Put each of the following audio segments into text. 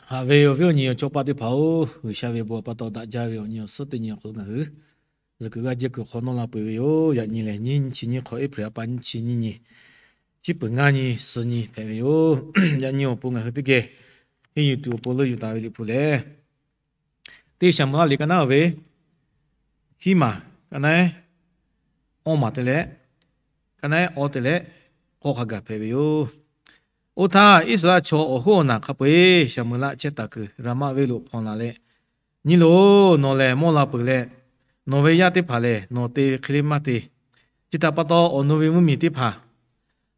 Haꞈ ve awˬ viˉ awˬ nyi awˬ cawˇ paˆ teˇ hpaˍ-oˬ, G'uiˬsha ve bon htaꞈ pa taw daꞈ jaˇ ve awˬ nyi awˬ suhˉ teˇ nyi awˬ hk'aw lo ngaˬ hui zuhˬ kuiˬ g'aˇ jehˇ kuiˬ hk'aw nawˇ la peuˬ ve yoˬ. Yaꞈ nyi lehˬ, nyiˇ chi nyiˇ hk'awꞈ, April ha pa nyiˇ chi nyiˇ nyi, chi peuˬ ngaˇ nyi suh nyi hpehꞈ ve yoˬ. Yaꞈ nyi awˬ pon ngaˬ hui teˇ geh henˇ yuˬ tuˬ awˬ pon leuˆ yuˬ taˍ ve Liꞈ hpu lehˬ, teˇ Saˍmo laˇ liꞈ ka naˉ oˬ ve hiˉ maˬ ka naˉ, awˇ maˬ te leh, ka naˉ awˇ te leh, k'awˇ hk'a gaˬ hpehꞈ ve yoˬ. Oˇ htaˇ, Iˉsaˍreˍlaˆ chaw awˬ hoˉ awˬ naˬ hk'a peu-eˬ Saˍmo laˇ chehˇ taˍ kuiˬ Raˍmaˆ venˇ lo hpawnˬ laˬ leh, Nyi loˬ, nawˬ lehˬ mawˇ la peuˬ leh, nawˬ ve yaˇ teˇ hpaˍ lehˬ nawˬ te ve hk'e le maˇ te. Chi htaꞈ pa taw, awˬ nu ve mvuhˇmiˬ teˇ hpaˍ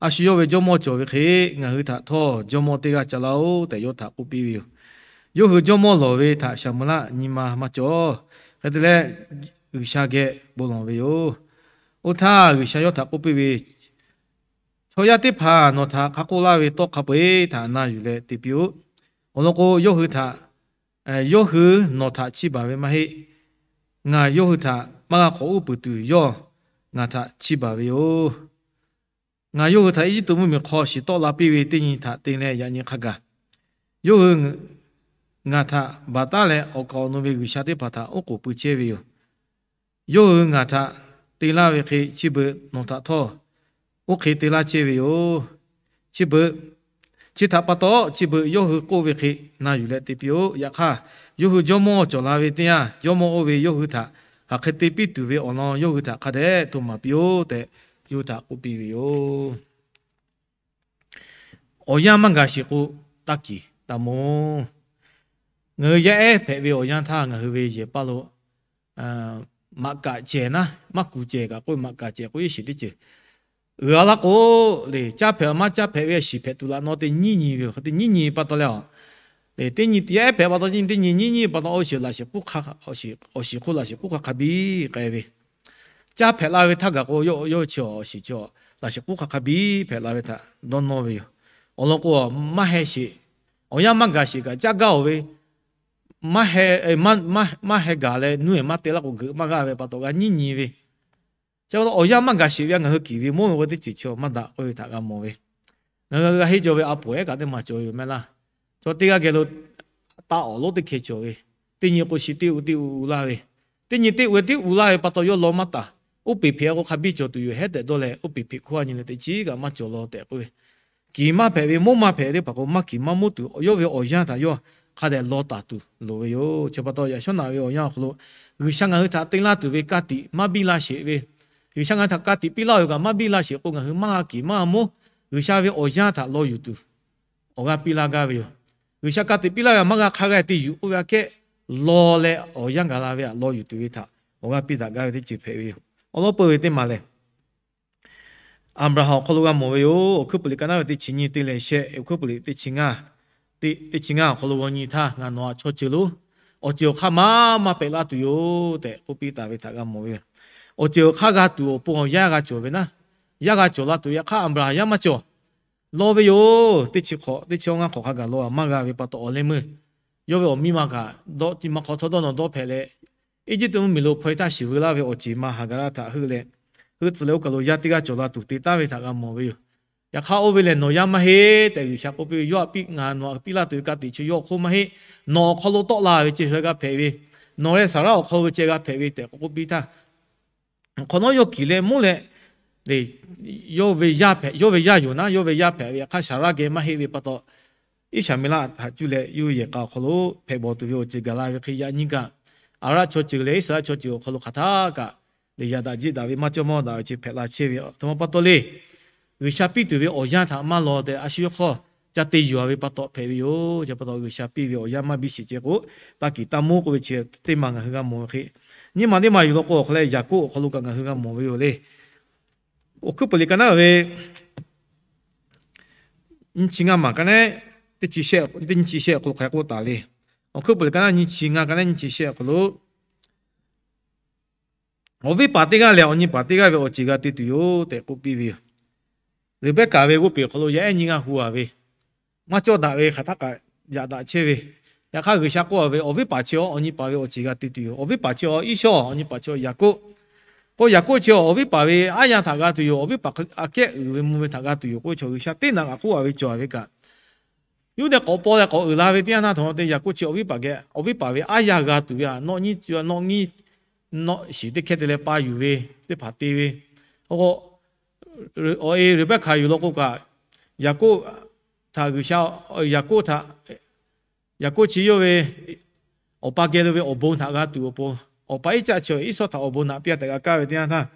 a shu yawˇ ve jawˇmawˇ cawˬ ve hk'e, ngaˬ hui htaꞈ htawˇ jawˇmawˇ teˇ g'aˇ ca laˇ-oˆ tehꞈ yawˇ htaꞈ k'oˆ piˇ ve yoˬ. Yawˇ hui jawˇmawˇ lawˬ ve htaꞈ Saˍmo laˇ nyi ma maˇ cawˬ. Hk'e te leh, G'uiˬsha geh bon lawˬ ve yoˬ. Oˇ htaˇ, G'uiˬsha yawˇ htaꞈ k'oˆ piˇ ve, Chaw yaˇ teˇ hpaˍ nawˬ htaꞈ hk'a k'oˆ laˇ ve tawˇ hk'a peu-eˬ htaꞈ na yuˬ leh te piˇ-oˆ. Awˬ lawn k'o, yawˇ hui htaꞈ, yawˇ hui nawˬ htaꞈ chiˇ baˬ ve maˇ heˆ. Ngaˬ yawˇ hui htaꞈ maˇ g'a k'awꞈ uˉ peunˍ tuˬ, yawˇ ngaˬ htaꞈ chiˇ baˬ ve yoˬ. Ngaˬ yawˇ hui htaꞈ Eˇjiˇtuꞈ mvuhˇmiˬ hk'aw shiˍ tawˆ la piˇ ve teˇ nyi htaꞈ te leh yaꞈ nyi hk'a gaˬ, yawˇ hui ngaˬ htaꞈ baˬ taˉ leh awˬ kaˍ awˬ nu ve g'uiˬsha teˇ hpaˍ htaꞈ oˉ k'oˍ pui chehˇ ve yoˬ. Yawˇ hui ngaˬ htaꞈ te laˇ ve hk'e chi beuꞈ nawˬ htaꞈ htawˇ oˇ hk'e te laˇ chehˇ ve yoˬ. Chi beuꞈ, chi htaꞈ pa taw chi beuꞈ yawˇ hui k'oˆ ve hk'e na yuˬ leh te piˇ-oˆ. Yaꞈ hk'aˇ, yawˇ hui jawˇmawˇ cawˬ la ve teˇ yanˇ, jawˇmawˇ oˇ ve yawˇ hui htaꞈ hk'aˬ hk'e te piˇ tuˬ ve awˬ lawn yawˇ hui htaꞈ hk'a dehꞈ to maˍ piˇ-oˆ tehꞈ, yawˇ hui htaꞈ k'oˆ piˇ ve yoˬ. Awˬ yanˇ maˇ gaˬ sheˍ k'o, taˇ kiˍ taˇ mawˬ. Ngaˬ hui yaˇ ehˉ hpehꞈ ve awˬ yanˇ htaˇ ngaˬ hui ve yehˬ paˇ lo maꞈ kaꞈ cehˬ naˉ, maˇ kuˬ cehˬ kaꞈ k'oˆ ve maꞈ kaꞈ cehˬ k'oˆ ve shiˍ teˇ ceuˬ uiˍ a laˇ k'o, le caˇ hpehꞈ maˇ caˇ hpehꞈ ve a shiˍ hpehꞈ tuˬ laꞈ naw teˇ nyiˉ nyi ve yoˬ. Hk'e te nyiˉ nyi pa taw leh, le teˇ nyi teˇ yaˇ ehˉ hpehꞈ pa taw nyi teˇ nyi nyiˉ nyi pa taw, awˬ shiˍ laꞈ shiˍ k'oˆ hk'a, awˬ shiˍ k'oˆ laꞈ shiˍ k'oˆ hk'a hk'a biˇ k'ai ve. Caˇ hpehꞈ la ve htaˇ gaˬ k'o, yawˇ yawˇ chi awˬ shiˍ chi laꞈ shiˍ k'oˆ hk'a hk'a biˇ hpehꞈ la ve htaꞈ dawˇ nawˇ ve yoˬ. Awˬ lawn k'o, maˇ heh sheˍ, awˬ yanˇ maˇ gaˬ sheˍ kaꞈ caˇ gaˇ-oˬ ve, maˇ heh gaˬ leh nuˇ ehˬ maˇ te laˇ k'o, geuꞈ maˇ g'aˇ ve pa taw g'a nyiˉ nyi ve. Chi pa taw awˬ yanˇ maˇ gaˬ sheˍ ve a ngaˬ hui kiˍ ve mawˇ ve k'o teˇ ceuˬ chi maˇ daꞈ k'oˆ ve htaꞈ g'a mawˬ ve. Ngaˬ hui g'a henˇ jaw ve a poˍ ehˉ kaꞈ teˇ maˬ cawˬ ve yoˬ mehˆ laˇ. Chaw teˇ g'aˇ geh lo taˇ awˍ lonˉ teˇ hkeh cawˬ ve, teˇ nyi k'o shi teˇ u teˇ u u laˇ ve, teˇ nyi teˇ u teˇ u laˇ ve pa taw yawˇ law maˇ taˍ. Oˇ peˬ hpeꞈ k'o hk'a biˇ cawˬ tuˬ yoˬ hehˉ tehꞈ dawˇ leh, oˇ peˬ hpeꞈ hk'oˆ a nyi leh teꞈ chiˉ kaꞈ maˇ cawˬ law tehꞈ k'oˆ ve. Kiˍ maˇ hpehꞈ ve, mawˇ maˇ hpehꞈ teˇ hpaˍ k'o, maˇ kiˍ maˇ mawˇ tuˬ yawˇ ve awˬ yanˇ htaꞈ yawˇ hk'a dehꞈ law taˍ tuˬ loˍ ve yoˬ. Chi pa taw yaꞈ shawˉ naꞈ ve awˬ yanˇ awˬ hk'aw lo G'uiˬsha ngaˬ hui htaꞈ te laˇ tuˬ ve ka tiꞈ maˇ biˇ laˇ sheˍ ve, G'uiˬsha ngaˬ hui htaꞈ ka tiꞈ piˇ laˇ ve kaꞈ maˇ biˇ laˇ sheˍ k'o, ngaˬ hui maˇ g'a kiˍ maˇ g'a mawˇ, G'uiˬsha ve awˬ yanˇ htaꞈ law yuˬ tuˬ awˬ g'aˇ piˇ laˇ gaˇ ve yoˬ. G'uiˬsha ka tiꞈ piˇ laˇ ve maˇ g'a hk'a g'a te yuˬ k'oˆ ve aꞈ kehˉ law leh awˬ yanˇ gaˬ la ve htaꞈ law yuˬ tuˬ ve htaꞈ awˬ g'aˇ piˇ daꞈ gaˇ ve teˇ ceuˬ hpehꞈ ve yoˬ. Awˬ lawn peuˬ ve teˇ maˬ lehˬ, Aˍbraˍhanˍ awˬ hk'aw lo g'a mawˬ ve yoˬ. Awˬ hkuiˉ puiˍ liꞈ ka naˉ ve teˇ chi nyiˇ teˇ leh shehˆ, awˬ hk'oˆ puiˍ liꞈ teˇ chi ngaˇ, teˇ chi ngaˇ awˬ hk'aw lo g'aw nyi htaˇ, ngaˬ nawˬ htaꞈ chaw ceuˬ lo awˬ ceuˬ awˬ hk'aˇ maˇ maˇ pehꞈ laˇ tuˬ yoˬ tehꞈ k'oˆ piˇ taˍ ve htaꞈ g'a mawˬ ve yoˬ. Awˬ ceuˬ awˬ hk'aˇ g'a tuˬ awˬ pon awˬ yanˇ g'a cawˬ ve naˉ, yanˇ g'a cawˬ la tuˬ yaꞈ hk'aˇ Aˍbraˍhanˍ yanˇ maˇ cawˬ. Lawˇ ve yoˬ. Teˇ chi hk'awꞈ, teˇ chi awˇ ngaˇ hk'awꞈ hk'a gaˬ lawˇ a maˇ g'a ve pa taw awˬ leh meuˇ yawˇ ve awˬ miˇ ma kaꞈ dawˇ tiꞈ ma hk'aw htawˇ dawˇ nawˬ dawˇ hpehꞈ leh, Eˇjiˇtuꞈ mvuhˇmiˬ lo hpaw e htaˇ shiˍ veu laˇ ve awˬ ceˬ ma Haˍgaˍraˆ htaꞈ heuˆ leh, heuˆ tcuh leh oˇ kaˬ lo yaˇ teˇ g'aˇ cawˬ la tuˬ te taˍ ve htaꞈ g'a mawˬ ve yoˬ. Yaꞈ hk'aˇ oˇ ve lehˬ nawˬ yaˇ maˇ heˆ tehꞈ G'uiˬsha k'oˆ piˇ ve, yawˇ htaꞈ piˇ ngaˬ nawˬ htaꞈ piˇ laˇ tuˬ ve ka tiꞈ chi yawˇ awˬ hk'oˆ maˇ heˆ. Nawˬ awˬ hk'aw lo tawˆ la ve ceh sha g'a hpehꞈ ve, nawˬ leh Saˍraˆ awˬ hk'aw lo ve ceh g'a hpehꞈ ve tehꞈ k'oˆ piˇ htaˇ, awˬ hk'awꞈ nawˉ yawˇ kiˬ leh mvuhˇ leh, yawˇ ve yaˇ hpehꞈ, yawˇ ve yaˇ yoˬ naˉ, yawˇ ve yaˇ hpehꞈ ve yaꞈ hk'aˇ Saˍraˆ geh maˇ heˆ ve pa taw, Iˉshaˍmeˍlaˆ htaꞈ cuˇ leh yawˇ yehˬ k'a awˬ hk'aw lo hpehꞈ bawˬ tuˬ ve awˬ ceuˬ gaˬ la ve hk'e, yaꞈ nyi kaꞈ Aˍraˆ chaw ceuˬ leh Iˉsaˍreˍlaˆ chaw ceuˬ awˬ hk'aw lo hk'aˬ htaˇ kaꞈ lehˬ yaꞈ daꞈ jiˆ daꞈ ve maˇ cawˇ mawˇ daꞈ ve chi hpehꞈ la chehˇ ve. Aˬ htoꞈ ma pa taw le, G'uiˬsha piˇ tuˬ ve awˬ yanˇ htaꞈ maˇ law tehꞈ a shu yawˇ hk'aw ca te yuˬ a ve pa taw hpehꞈ ve yoˬ. Chi pa taw G'uiˬsha piˇ ve awˬ yanˇ maˇ biˇ shiˍ ceh k'o, taˇ kiˍ taˇ mawˇ k'oˆ ve chi teˇ maˬ ngaˬ hui g'a mawˬ ve hk'e, nyiˇ maˬ teˇ maˬ yuˬ law k'o awˬ hk'aw leh Yaˍkoˆ awˬ hk'aw lo kaꞈ ngaˬ hui g'a mawˬ ve yoˬ le. Awˬ hkuiˉ puiˍ liꞈ ka naˉ ve nyiˇ chi ngaˇ maˬ ka naˉ, teˇ chi shehˆ, teˇ nyiˇ chi shehˆ awˬ hk'aw lo hk'aˬ hk'e k'oˆ taˍ le. Awˬ hkuiˉ puiˍ liꞈ ka naˉ nyiˇ chi ngaˇ ka naˉ nyiˇ chi shehˆ awˬ hk'aw lo, awˬ viˉ paˍ teˇ g'aˇ lehˬ awˬ nyi paˍ teˇ g'aˇ ve awˬ ceˬ g'a te tuˬ yoˬ tehꞈ k'oˆ piˇ ve yoˬ. Reˍbehˇkaˍ ve g'oˇ peˬ awˬ hk'aw lo yaˇ ehˉ nyiˇ g'aˇ hu a ve, maˇ cawˇ daꞈ ve hk'aˬ htaˇ kaꞈ yaꞈ daꞈ chehˇ ve. Yaꞈ hk'aˇ G'uiˬsha k'oˆ a ve, awˬ viˉ paˍ chi awˬ nyi paˍ ve awˬ ceˬ g'a te tuˬ yoˬ. Awˬ viˉ paˍ chi awˬ Iˉsawˇ, awˬ nyi paˍ chi awˬ Yaˍkoˆ. K'o Yaˍkoˆ chi awˬ viˉ paˍ ve aˉ yanˇ htaꞈ g'a tuˬ yoˬ. Awˬ viˉ paˍ aꞈ kehˉ uiˍ ve mvuh ve htaꞈ g'a tuˬ yoˬ k'oˆ ve chaw G'uiˬsha teˇ naꞈ kaꞈ k'oˆ a ve cawˬ ve kaꞈ, Yuˇ deh k'awꞈ paw leh k'awꞈ uiˍ la ve teˇ yanˇ htaˇ, htaꞈ ma te Yaˍkoˆ chi awˬ viˉ paˍ geh awˬ viˉ paˍ ve aˉ yanˇ g'a tuˬ ve htaꞈ nawˆ nyiˇ, nawˆ nyiˇ shiˍ teˇ hkehˇ te leh pa yuˬ ve teˇ hpaˍ te ve, awˬ e Reˍbehˇhkaˍ yuˬ law k'o kaꞈ, Yaˍkoˆ htaꞈ G'uiˬsha, Yaˍkoˆ htaꞈ, Yaˍkoˆ chi yawˇ ve awˬ pa geh lo ve awˬ bon htaꞈ g'a tuˬ awˬ pon, awˬ pa Iˉcaˆ chi Iˉsawˇ htaꞈ awˬ bon htaꞈ piˇ-a tehꞈ g'a kaˇ ve teˇ yanˇ htaˇ,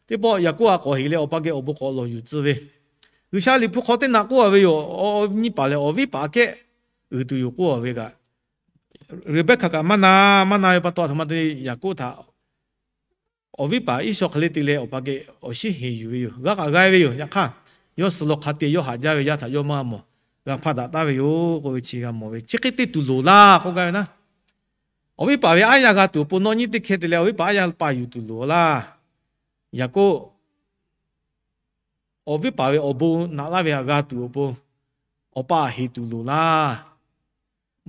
teˇ pawˆ Yaˍkoˆ a k'awꞈ heˍ leh awˬ pa geh awˬ bon k'awꞈ lawˬ yuˬ tcuh ve, G'uiˬsha Liꞈ hpu hk'aw teˇ naꞈ k'oˆ-a ve yoˬ. Awˬ nyi paˍ lehˬ awˬ viˉ paˍ kehˉ uiˍ tuˬ yoˬ k'oˆ-a ve kaꞈ, Reˍbehˇhkaˍ kaꞈ maˇ na, maˇ na ve pa taw, a htoꞈ ma te Yaˍkoˆ htaꞈ awˬ viˉ paˍ Iˉsawˇ hk'e le te leh awˬ pa geh awˬ shinˉ heˍ yuˬ ve yoˬ. G'a kaꞈ g'a ve yoˬ. Yaꞈ hk'aˇ, yawˇ suh law hk'a te yawˇ haꞈ jaˇ ve yaˇ htaꞈ yawˇ maˇ g'a mawˬ, g'a hpaˇ daꞈ taˍ ve yoˬ k'oˆ ve chi g'a mawˬ ve. Chi hk'e te tuˬ loˍ laˇ k'oˆ gaˇ ve naˉ, awˬ viˉ paˍ ve aˉ yanˇ g'a tuˬ awˬ pon nawˆ nyiˇ teˇ hkehˇ te leh awˬ viˉ paˍ aˉ yanˇ pa yuˬ tuˬ loˍ laˇ. Yaˍkoˆ awˬ viˉ paˍ ve awˬ bon naꞈ laˇ ve htaꞈ g'a tuˬ awˬ pon, awˬ pa heˍ tuˬ loˍ laˇ.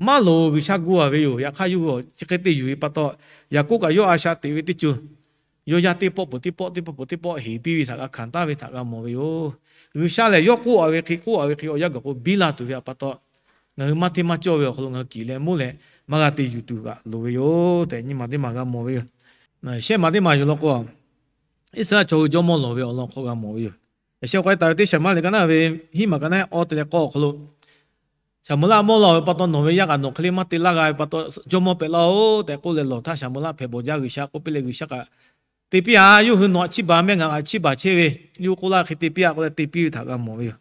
Maˇ loˍ, G'uiˬsha gu-a ve yoˬ. Yaꞈ hk'aˇ yawˇ hui chi hk'e te yuˬ ve pa taw, Yaˍkoˆ kaꞈ yawˇ a shaꞈ teꞈ ve teˇ co, yawˇ yaˇ teˇ pawˆ peuˬ teˇ pawˆ, teˇ pawˆ peuˬ teˇ pawˆ heˍ piˇ ve htaꞈ g'a hkanˍ taˍ ve htaꞈ g'a mawˬ ve yoˬ. G'uiˬsha lehˬ yawˇ k'oˆ-a ve hk'e k'oˆ-a ve hk'e awˬ yanˇ gaˬ k'o biˇ la tuˬ ve pa taw, ngaˬ hui maˇ hteˇ maˇ cawˇ ve awˬ hk'aw lo ngaˬ hui kiˬ leh mvuhˇ leh maˇ g'a te yuˬ tuˬ g'aꞈ loˍ ve yoˬ tehꞈ nyi ma teˇ maˬ g'a mawˬ ve yoˬ. Shehˆ maˬ teˇ maˬ yoˬ law k'o, Iˉsaˍreˍlaˆ chaw hui jawˇmawˇ lawˬ ve awˬ lawn hk'aw g'a mawˬ ve yoˬ. Yaꞈ sheh k'ai taˍ ve teˇ Saˍmo liꞈ ka naˉ ve hiˉ maˬ ka naˉ awˇ te leh k'awˇ awˬ hk'aw lo, Saˍmo-eˍlaˆ mawˇ la-oˬ ve pa taw, nawˬ ve yaˇ kaꞈ nawˬ hk'e le maˇ te laˇ g'a ve pa taw, jawˇmawˇ pehꞈ laˇ-oˆ tehꞈ k'oˆ leh lawˬ htaˇ, Saˍmo-eˍlaˆ hpehꞈ bawˬ jaˇ. G'uiˬsha k'oˆ piˇ leh, G'uiˬsha kaꞈ te piˇ-a. Yawˇ hui nawˬ htaꞈ chiˇ baˬ meh, ngaˬ kaꞈ chiˇ baˬ chehˇ ve, yawˇ hui k'oˆ laˇ hk'e te piˇ-a k'oˆ leh te piˇ ve htaꞈ g'a mawˬ ve yoˬ.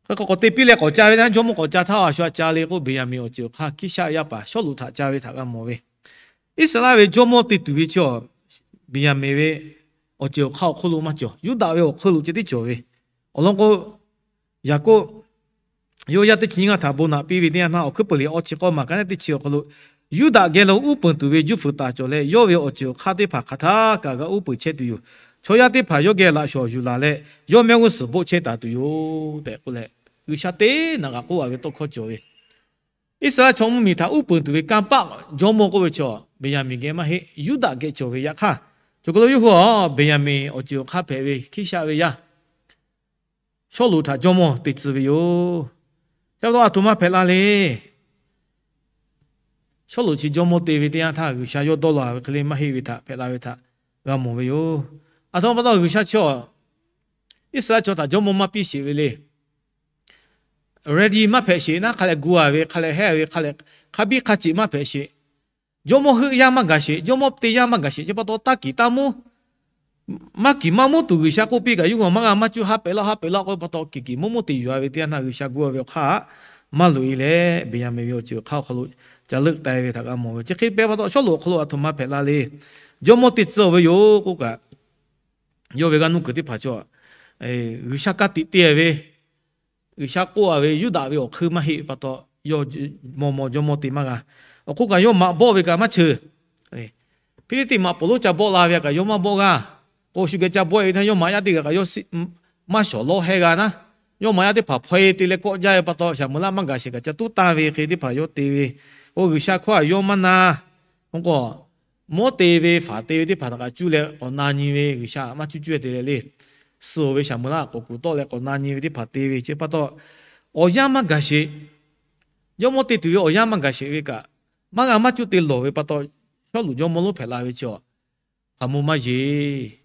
Hk'e k'o k'awꞈ te piˇ leh k'awꞈ ca ve htaˇ, jawˇmawˇ k'awꞈ ca htaˇ, a shu htaꞈ ca le k'o, Beˍyaˍmenˍ awˬ ceuˬ awˬ hk'aˇ Hkiˇshaˆ yaˇ paˍ Sawˉluꞈ htaꞈ ca ve htaꞈ g'a mawˬ ve. Iˉsaˍreˍlaˆ ve jawˇmawˇ te tuˬ ve chi, Beˍyaˍmenˍ ve awˬ ceuˬ awˬ hk'aˇ awˬ hk'oˆ lo maˇ cawˬ, Yuˇdaꞈ ve awˬ hk'aw lo ceh tiˉ cawˬ ve. Awˬ lawn k'o, Yaˍkoˆ yawˇ yaˇ teˇ chi nyiˇ ngaˇ htaꞈ bon naꞈ piˇ ve teˇ yanˇ htaˇ, Awˬ hkuiˉ peuˬ liꞈ awˇ chi k'awˇ maˬ ka naˉ teˇ chi awˬ hk'aw lo, Yuˇdaꞈ geh lo uˉ peunˍ tuˬ ve juˇ fuiˍ taˍ cawˬ leh, yawˇ ve awˬ ceuˬ awˬ hk'aˇ teˇ hpaˍ hk'aˬ htaˇ kaꞈ g'a uˉ peunˍ chehˇ tuˬ yoˬ. Chaw yaˇ teˇ hpaˍ yawˇ geh laꞈ shawˍ yuˬ laˬ leh, yawˇ mehˆ g'uˇ suhˍ boˆ chehˇ taˍ tuˬ yoˬ tehꞈ k'oˆ leh, G'uiˬsha teˇ naꞈ kaꞈ k'oˆ-a ve tawˇ hkawˇ cawˬ ve. Iˉsaˍreˍlaˆ chaw mvuhˇmiˬ htaꞈ uˉ peunˍ tuˬ ve kanˇ paˆ jawˇmawˇ k'oˆ ve chaw Beˍyaˍmenˍ geh maˇ heˆ, Yuˇdaꞈ geh cawˬ ve. Yaꞈ hk'aˇ, choˬ kaˬ lo yawˇ hui a Beˍyaˍmenˍ awˬ ceuˬ awˬ hk'aˇ hpehꞈ ve Hkiˇshaˆ ve yaˇ Sawˉluꞈ htaꞈ jawˇmawˇ te tcuh ve yoˬ. Chi pa taw a htoꞈ ma hpehꞈ la le. Sawˉluꞈ chi jawˇmawˇ te ve teˇ yanˇ htaˇ, G'uiˬsha yawˇ dawˇ law ve hk'e le maˇ heˆ ve htaꞈ hpehꞈ la ve htaꞈ g'a mawˬ ve yoˬ. A htoꞈ ma pa taw G'uiˬsha chi Iˉsaˍreˍlaˆ chaw htaꞈ jawˇmawˇ maˇ piˇ sheˍ ve le. Ready maˇ hpehꞈ sheˍ naˉ, hk'a leh gu-a ve, hk'a leh hehˉ ve, hk'a leh hk'a biˇ hk'a ceꞈ maˇ hpehꞈ sheˍ. Jawˇmawˇ heuˆ yaˇ maˇ gaˬ sheˍ, jawˇmawˇ te yaˇ maˇ gaˬ sheˍ. Chi pa taw taˇ kiˍ taˇ mvuhˇ, maˇ kiˍ maˇ mvuhˇ tuˬ G'uiˬsha k'oˆ piˇ kaꞈ, yawˇ hui maˇ g'a maˇ cuˇ, ha pehꞈ laˇ, ha pehꞈ laˇ k'oˆ ve pa taw, kiˬ kiˬ mvuhˇ mvuhˇ te yuˬ-a ve teˇ yanˇ htaˇ, G'uiˬsha gu-a ve awˬ hk'aˇ maˇ loꞈ-e leh, Beˍyaˍmenˍ ve awˬ ceuˬ awˬ hk'aˇ awˬ hk'aw lo ca leuˆ taˍ ve htaꞈ g'a mawˬ ve. Chi hk'e pehꞈ pa taw, Sawˉluꞈ awˬ hk'aw lo a htoꞈ ma hpehꞈ la le. Jawˇmawˇ te tcuh ve yoˬ k'oˆ kaꞈ, yawˇ ve g'aˇ nuˇ kuiˬ teˇ hpaˍ chaw, G'uiˬsha ka tiꞈ te ve, G'uiˬsha k'oˆ-a ve Yuˇdaꞈ ve awˬ hk'eun maˇ heˆ pa taw, yawˇ maw maw jawˇmawˇ te maˇ g'a. Awˬ hk'oˆ kaꞈ yawˇ maꞈ bawˆ ve kaꞈ maˇ cheuˬ. Hpiˇliˇtiˆ maꞈ poˍ lonˉ ca bawˆ la ve kaꞈ yawˇ maˇ bawˆ g'a. K'o shu geh ca bawˆ-e ve htaˇ, yawˇ maꞈ yaˇ teˇ g'aˇ kaꞈ yawˇ maˇ shawˍ lawˇ hehˇ g'a naˉ. Yawˇ maꞈ yaˇ teˇ hpaˍ hpaw-e te leh kawˆ jaˇ ve pa taw, Saˍmo-eˍlaˆ maˇ gaˬ sheˍ kaꞈ ca tuˉ tanˇ ve hk'e teˇ hpaˍ yawˇ te ve. K'o G'uiˬsha hkawˇ htaꞈ yawˇ maˇ na. K'o mawˇ te ve, faˍ te ve teˇ hpaˍ htaꞈ kaꞈ cuˇ leh k'awꞈ na nyi ve, G'uiˬsha maˇ cuˇ cuˇ te leh le. Suh-oˬ ve Saˍmo-eˍlaˆ k'awꞈ kuˬ tawˆ leh k'awꞈ na nyi ve teˇ hpaˍ te ve. Chi pa taw, awˬ yanˇ maˇ gaˬ sheˍ. Jawˇmawˇ te tuˬ ve awˬ yanˇ maˇ gaˬ sheˍ ve kaꞈ, maˇ g'a maˇ cuˇ te lawˬ ve pa taw, Sawˉluꞈ jawˇmawˇ lonˉ hpehꞈ la ve chi, hk'aˬ mvuh maˇ yeˬ.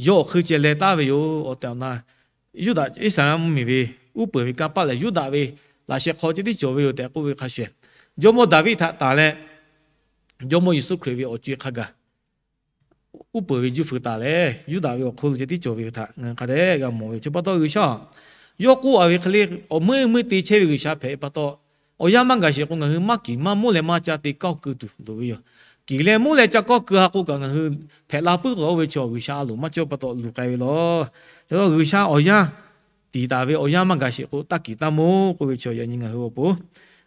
Yawˇ awˬ hk'eun ceh leh taˍ ve yoˬ. Awˬ tehˬ awˬ na, Yuˇdaꞈ Iˉsaˍreˍlaˆ mvuhˇmiˬ ve uˉ peunˍ ve kanˇ paˆ lehˬ, Yuˇdaꞈ ve laꞈ sheh hk'aw ceh tiˉ cawˬ ve yoˬ tehꞈ k'oˆ ve hk'a shuˍ, Jawˇmawˇ Daˍviˆ htaꞈ tanˬ leh, Jawˇmawˇ Yeˍsuˆ Hkriꞈ ve awˬ co-e hk'a gaˬ uˉ peunˍ ve juˇ feu taˍ leh, Yuˇdaꞈ ve awˬ hk'aw lo ceh tiˉ cawˬ ve htaꞈ ngaˬ hui hk'a dehꞈ g'a mawˬ ve. Chi pa taw G'uiˬsha, yawˇ k'oˆ-a ve hk'e le, awˬ meuˇ meuˇ te chehˇ ve G'uiˬsha hpehꞈ pa taw, awˬ yanˇ maˇ gaˬ sheˍ k'o, ngaˬ hui maˇ kiˬ maˇ mvuhˇ leh maˇ ca te kaoˇ keu tuˬ loˍ ve yoˬ. Kiˬ leh mvuhˇ leh ca kaoˇ keu ha k'o kaꞈ, ngaˬ hui hpehꞈ la puiˉ k'o, oˇ ve chi G'uiˬsha a loˍ maˇ cawˇ pa taw luˬ k'ai ve lawˬ. Chi pa taw G'uiˬsha awˬ yanˇ tiˍ taˍ ve awˬ yanˇ maˇ gaˬ sheˍ k'o, taˇ kiˬ taˇ mvuhˇ k'oˆ ve chi yaꞈ nyi ngaˬ hui awˬ pon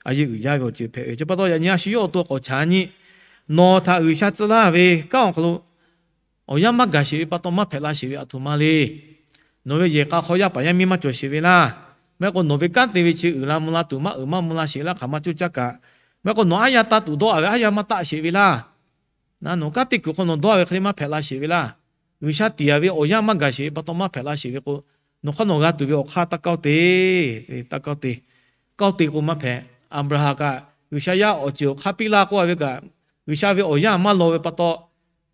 a yeˇ uiˍ jaˇ ve awˬ ceuˬ hpehꞈ ve. Chi pa taw yaꞈ nyi a shu yawˇ awˬ to k'awꞈ chaꞈ nyi, nawˬ htaꞈ G'uiˬsha tcuh laˇ ve kanˉ awˬ hk'aw lo awˬ yanˇ maˇ gaˬ sheˍ ve pa taw maˇ hpehꞈ la sheˍ ve a htoꞈ ma le. Nawˬ ve yehˬ k'a hk'aw yaˇ paˍ yaˇ miˇ maˇ cawˬ sheˍ ve laˇ. Maˇ heˆ k'o nawˬ ve kanˉ te ve chi uiˍ la mvuh la tuˬ maˇ uiˍ maˇ mvuh la sheˍ laˇ hk'aˬ maˇ coˇ caˇ kaꞈ. Maˇ heˆ k'o nawˬ aˉ yaˇ taˇ tuˬ dawˇ-a ve aˉ yaˇ maˇ taˆ sheˍ ve laˇ. Nawˬ kanˉ te kuiˬ hk'aw nawˬ dawˇ-a ve hk'e le maˇ hpehꞈ la sheˍ ve laˇ. G'uiˬsha tiˍ-a ve awˬ yanˇ maˇ gaˬ sheˍ ve pa taw maˇ hpehꞈ la sheˍ ve k'o, nawˬ hk'aˇ nawˬ g'a tuˬ ve awˬ hk'aˇ taˇ kaoˇ te, taˇ kaoˇ te. kawˆ te k'o maˇ hpehꞈ. Aˍbraˍhanˍ kaꞈ G'uiˬsha yaˇ awˬ ceuˬ awˬ hk'aˇ piˇ laˇ k'oˆ a ve kaꞈ, G'uiˬsha ve awˬ yanˇ maˇ law ve pa taw,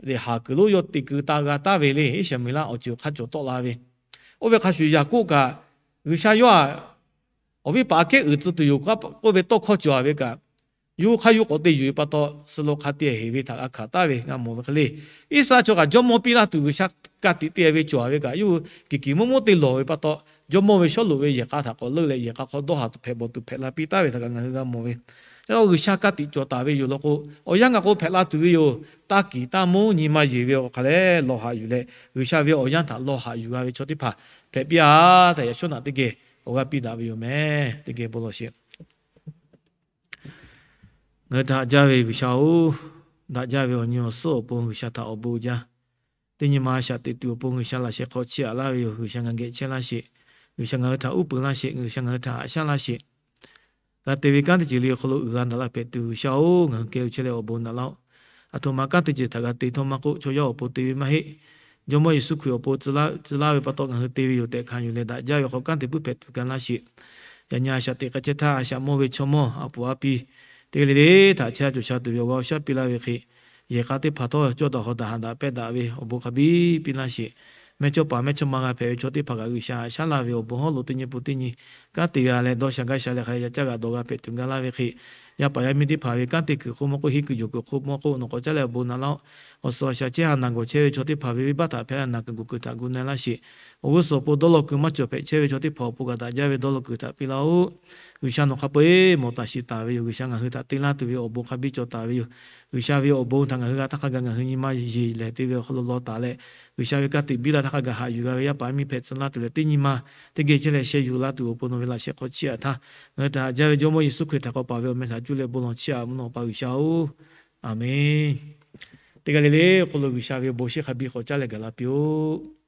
haˍ kuiˬ lonˉ yawˇ teꞈ keu taˇ g'a taˍ ve le. Iˉsaˍmeˍlaˆ awˬ ceuˬ awˬ hk'aˇ cawˬ tawˆ la ve. Oˇ ve hk'a shuˍ Yaˍkoˆ kaꞈ G'uiˬsha yawˇ htaꞈ awˬ viˉ paˍ aꞈ kehˉ uiˍ tcuh tuˬ yoˬ k'oˆ ve tawˇ hkawˇ cawˬ a ve kaꞈ, yawˇ hk'aˇ yawˇ k'awꞈ te yuˬ ve pa taw, suh lo hk'a te heˍ ve htaꞈ g'a hkanˍ taˍ ve g'a mawˬ ve hk'e le. Iˉsaˍreˍlaˆ chaw kaꞈ jawˇmawˇ piˇ laˇ tuˬ G'uiˬsha ka tiꞈ te ve cawˬ a ve kaꞈ, yawˇ hui kiˬ kiˬ muˇ muˇ te lawˬ ve pa taw, jawˇmawˇ ve Sawˉluꞈ ve yehˬ k'a htaꞈ k'awꞈ leuˆ leh yehˬ k'a hk'aw dawˇ haˍ tuˬ hpehꞈ bawˬ tuˬ hpehꞈ la piˇ taˍ ve htaꞈ kaꞈ ngaˬ hui g'a mawˬ ve. Yaꞈ hk'aˇ G'uiˬsha ka tiꞈ cawˬ taˍ ve yoˬ law k'o, awˬ yanˇ ngaˬ k'o hpehꞈ la tuˬ ve yoˬ. Taˇ kiˬ taˇ muˇ nyi ma yeˬ ve awˬ hk'aˬ lehˬ lawˬ haꞈ yuˬ leh, G'uiˬsha ve awˬ yanˇ htaꞈ lawˬ haꞈ yuˬ g'a ve chaw teˇ hpaˍ hpehꞈ piˇ a tehꞈ, yaꞈ shawˉ naꞈ teˇ geh awˬ g'aˇ piˇ daꞈ ve yoˬ meh. Teˇ geh bon lawˬ sheˍ. Ngaˬ hui htaꞈ haꞈ jaˇ ve G'uiˬsha-oˬ, daꞈ jaˇ ve awˬ nyi awˬ suhˉ awˬ pon G'uiˬsha htaꞈ awˬ bon uiˍ jaˇ. Teˇ nyi ma a shaꞈ teꞈ tuˬ awˬ pon G'uiˬsha laꞈ sheh hk'aw chiˇ aꞈ laˇ ve yoˬ. G'uiˬsha ngaˬ geh chehˇ laˇ sheˍ. G'uiˬsha ngaˬ hui htaꞈ uˉ peunˍ laˇ sheˍ. G'uiˬsha ngaˬ hui htaꞈ haꞈ shaˉ laˇ sheˍ. G'a te ve kanˉ teˇ ceuˬ le awˬ hk'aw lo uiˍ la daꞈ la hpehꞈ tuˬ G'uiˬsha-oˬ, ngaˬ hui kehˬ ve chehˇ leh awˬ bon daꞈ laˇ-oˆ. Aˬ htoꞈ ma kanˉ teˇ ceuˬ htaꞈ g'a te htawˇ maˇ k'oˆ, chaw yaˇ awˬ pon te ve maˇ heˆ. Jawˇmawˇ Yeˍsuˆ Hkriꞈ awˬ pon tcuh laˇ ve pa taw ngaˬ hui te ve yoˬ tehꞈ hkanˍ yuˬ leh daꞈ jaˇ ve hk'aw kanˉ te puiˉ hpehꞈ tuˬ ga laˇ sheˍ. Yaꞈ nyi a shaꞈ teꞈ k'ai chehˇ htaˇ, a shaꞈ mawˇ ve chaw mawˇ a puˍ a pi teˇ g'aˇ le le htaꞈ chehˇ sha cawˬ sha tuˬ ve awˬ g'aˇ awˬ shaˉ piˇ laˇ ve hk'e, yehˬ k'a teˇ hpaˍ htawˇ cawˇ daꞈ hawˍ daꞈ haꞈ daꞈ pehˇ daꞈ ve awˬ bon hk'a biˇ piˇ laˇ sheˍ. Mehˇchawˇpaˍ mehˇchawˇma g'a hpehꞈ ve chaw teˇ hpaˍ kaꞈ G'uiˬsha haꞈ shaˉ laˇ ve awˬ bon hawˉ lo teˇ nyi pun teˇ nyi kanˉ te g'a leh dawˇ sha gaˇ sha leh hk'a yaꞈ caˇ g'aꞈ dawˬ g'a hpehꞈ tuˬ ga laˇ ve hk'e, yaˇ paˍ yaˇ miˇ teˇ hpaˍ ve kanˉ te kuiˬ hk'oˆ maˇ k'oˆ, henˇ kuiˬ jawˬ kuiˬ hk'oˆ maˇ k'oˆ, nawˬ k'awꞈ caˉ leh awˬ bon naꞈ laˇ-oˆ. Awˬ suhˍ awˬ shaˍ chehˇ ha naˬ gawˬ chehˇ ve chaw teˇ hpaˍ ve venˇbaˆ htaꞈ hpehꞈ la naˬ kuiˬ gu kuiˬ htaꞈ gu na laˇ sheˍ. Awˬ g'uˇ suhˍ awˬ pon dawˇ law kuiˬ maˇ cawˬ hpehꞈ chehˇ ve chaw teˇ hpaˍ awˬ pon kaꞈ daꞈ jaˇ ve dawˇ law kuiˬ htaꞈ piˇ laˇ-oˆ. G'uiˬsha nawˬ hk'a peu-eˬ mawˬ taˍ shiˍ taˍ ve yoˬ. G'uiˬsha ngaˬ hui htaꞈ te laˇ tuˬ ve awˬ bon hk'a biˇ cawˬ taˍ ve yoˬ. G'uiˬsha ve awˬ bon htaꞈ ngaˬ hui g'a htaˇ hk'a gaˬ ngaˬ hui nyi ma yeˬ lehˬ te ve awˬ hk'aw lo law taˍ leh, G'uiˬsha ve ka tiꞈ biˇ la htaˇ hk'a gaˬ haꞈ yuˬ g'a ve yaˇ paˍ yaˇ miˇ hpehꞈ tcuh laˇ tuˬ leh teˇ nyi ma teˇ geh chehˇ leh sheh yuˬ la tuˬ awˬ pon nawˬ ve laꞈ sheh hk'aw chiˇ aꞈ htaˇ, ngaˬ hui htaꞈ haꞈ jaˇ ve Jawˇmawˇ Yeˍsuˆ Hkriꞈ htaꞈ k'awꞈ paˍ ve awˬ meh htaꞈ cuˇ leh bon lawˬ chiˇ aꞈ mvuhˇ naw pa G'uiˬsha-oˬ, Aˍmenˇ. Teˇ g'aˇ le le awˬ hk'aw lo G'uiˬsha ve awˬ bon shiˉ hk'a biˇ k'awꞈ caˉ leh gaˬ la piˇ-oˆ.